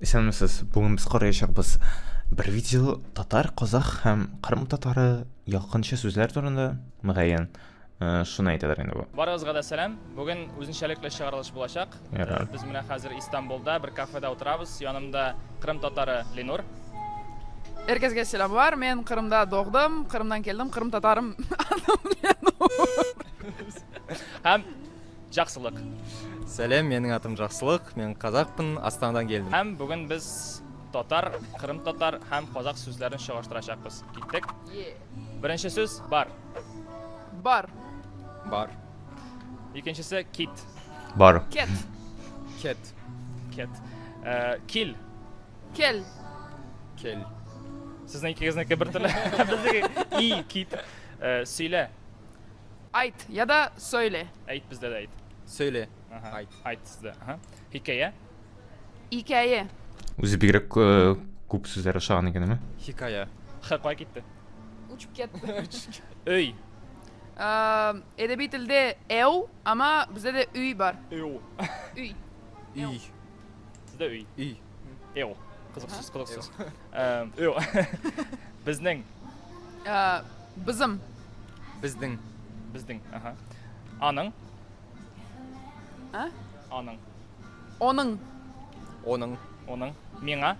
Исәнмесез, бүген без караячакбыз бер видео татар, казах һәм кырым татары якынча сүзләр турында, мөгаен, шуны әйтәдер инде бу. Барыгызга да сәлам. Бүген үзенчәлекле чыгарылыш булачак. Ярар. Без менә хәзер Истанбулда бер кафеда утырабыз. Янымда кырым татары Ленур. Эркезге selamlar. Men Кырымда doğdum. Кырымдан келдим. Кырым татарым. Adım Ленур. Һәм Жақсылық. Сәлем, менің атым Жақсылық, мен қазақпын, Астанадан келдім. Һәм бүген без татар, кырым татар һәм казак сүзләрен чагыштырачакбыз. Киттек. Беренче сүз бар. Бар. Бар. Икенчесе кит. Бар. Кет. Кет. Кет. Э, кил. Кел. Кел. Сезнең икегезнеке бер төрле. Безнеке и кит. Э, сөйлә. Айт я да сөйле. Әйт бездә дә әйт. Сөйле. Ага. Айт. Айт сездә. Ага. Хикәя. Икәе. Үзе бигрәк күп сүзләр ошаган икән, әме? Хикая. Х кая китте? Учып кетти. Өй. Әдәби телдә эу, ама бездә дә өй бар. Өй. Өй. Үй. Сездә өй. Үй. Эу. Кызык сүз, кызык сүз. Эу. Безнең. Бызым. Безнең. Безнең. Ага. Аның. А? Аның. Оның. Оның. Оның. Миңа.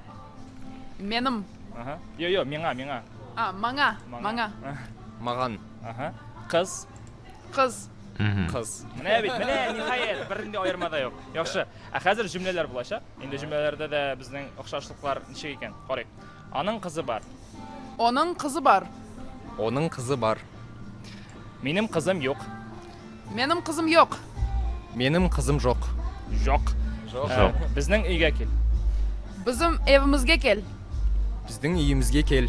Менім. Ага. Йо, йо, миңа, миңа. А, маңа. Маңа. Маған. Ага. Кыз. Кыз. Кыз. Менә бит, менә, ниһаять, бернинди аерма да юк. Яхшы. Ә хәзер җөмләләр булачак. Инде җөмләләрдә дә безнең охшашлыклар ничек икән? Карыйк. Аның кызы бар. Оның кызы бар. Оның кызы бар. Минем кызым юк. Минем кызым юк. Минем кызым жоқ. Жоқ. Жоқ. Жоқ. Безнең өйгә кил. Безнең эвимизгә кел. Безнең өебезгә кел.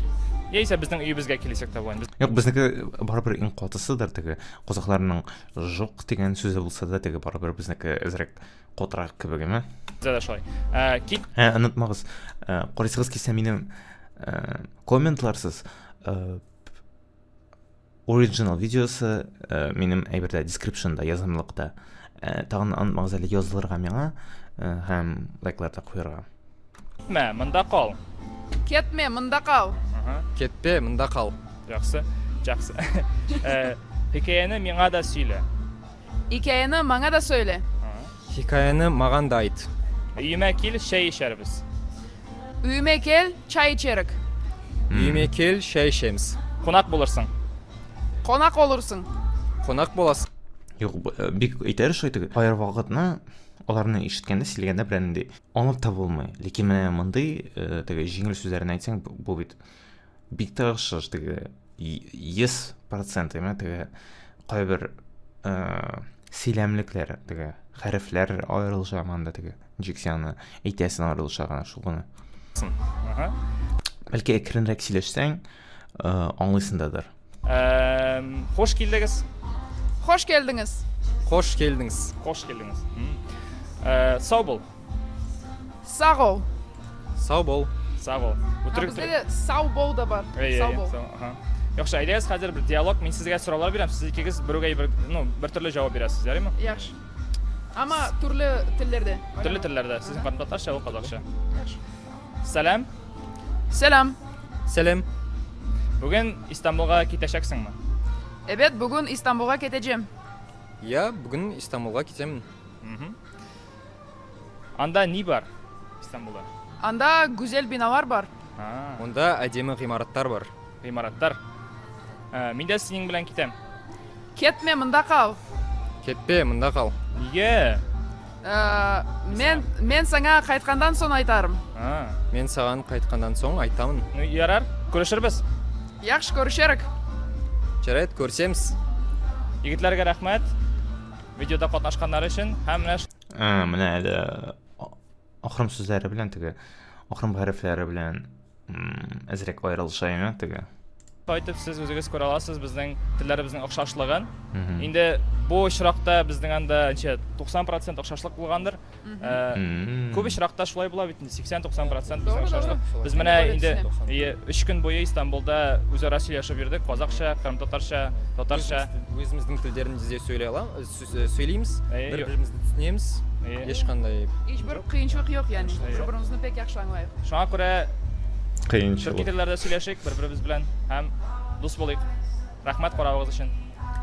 Яисә безнең өебезгә кил дисәк тә була. Юк, безнеке барыбер иң катысыдыр теге. Казахларның жоқ дигән сүзе булса да, теге барыбер безнеке әзрәк катырак кебек, әме? Бездә дә шулай. Ә, кит. Ә, онытмагыз, карыйсыгыз килсә минем комментларсыз original видеосы минем әйбердә descriptionда язымлыкта. Тагын онытмагыз әле язылырга миңа һәм лайклар да куярга. Кетмә, монда кал. Кетме, монда кал. Кетпе, монда кал. Яхшы, яхшы. Хикәяне миңа да сөйлә. Хикәяне маңа да сөйлә. Хикәяне маған да айт. Өемә кил, чәй эчәрбез. Өемә кел, чәй эчәрек. Өемә кел, чәй эчәмез. Кунак булырсың. Кунак олырсың. Кунак буласың. Юк, бик әйтәр шулай теге. Кайбер вакытны аларны ишеткәндә, сөйләгәндә берәр нинди аңлап та булмый. Ләкин менә мондый теге җиңел сүзләрен әйтсәң, бу бит бик тә охшаш теге 100% әмма теге кайбер сөйләмлекләр, теге хәрефләр аерылыша анда теге ничек син аны әйтәсең аерылыша гына шул гына. Бәлки әкренрәк сөйләшсәң, аңлыйсың дадыр. Хош килдегез. Хош келдиңиз. Хош келдиңиз. Хош келдиңиз. Сау бул. Сау бол. Сау бол. Сау бол. Бездә дә сау бол да бар. Сау бол. Яхшы, әйдәгез хәзер бер диалог. Мин сезгә сораулар бирәм, сез икегез берүгә бер, ну, бер төрле җавап бирәсез, ярыймы? Яхшы. Ама төрле телләрдә. Төрле телләрдә. Сезнең хатын татарча, ул казакча. Яхшы. Сәлам. Сәлам. Сәлам. Бүген Истанбулга китәчәксеңме? Әбәт, бүген Истанбулга китәчәм. Я бүген Истанбулга китәмен. Анда ни бар Истанбулда? Анда гүзәл биналар бар. Монда әдемі ғимараттар бар. Ғимараттар. Ә, мин дә синең белән китәм. Кетме, монда кал. Кетпе, монда кал. Нигә? Ә, мен мен саңа кайткандан соң айтарым. Мен саған қайтқаннан соң айтамын. Ну, ярар, күрешербез. Яхшы күрешерек. Жарайды, көрісеміз. Егетләргә рәхмәт. Видеода катнашканнары өчен һәм менә Ә, менә әле ахрым сүзләре белән теге ахрым хәрефләре белән әзрәк аерылыша име теге. Кайтып сез үзегез күрә аласыз безнең телләребезнең охшашлыгын. Инде бу очракта безнең анда ничә 90% охшашлык булгандыр. Күп очракта шулай була бит инде 80-90% безнең охшашлык. Без менә инде 3 көн буе Истанбулда үзара сөйләшеп йөрдек, казакча, кырымтатарча, татарча. Өзіміздің тілдерімізде сөйлей аламыз, сөйлейміз, бір-бірімізді түсінеміз. Ешқандай Һич бер кыенчылык юк, ягъни. Бер-беребезне бик яхшы аңлыйбыз. Шуңа күрә Кыенчылык. төрки телләрдә сөйләшик бер-беребез белән һәм дус булыйк. Рәхмәт каравыгыз өчен.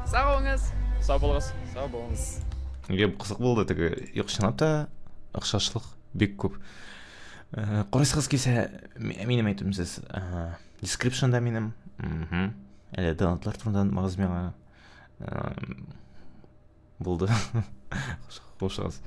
Сау булыңыз. Сау булыгыз. Сау булыңыз. Юк, кызык булды теге. Юк, чынлап та охшашлык бик күп. Э, Карыйсыгыз килсә, минем әйтүем сез, э, descriptionда минем. Мгм. Әле донатлар турында онытмагыз миңа. Э, булды. Хушыгыз.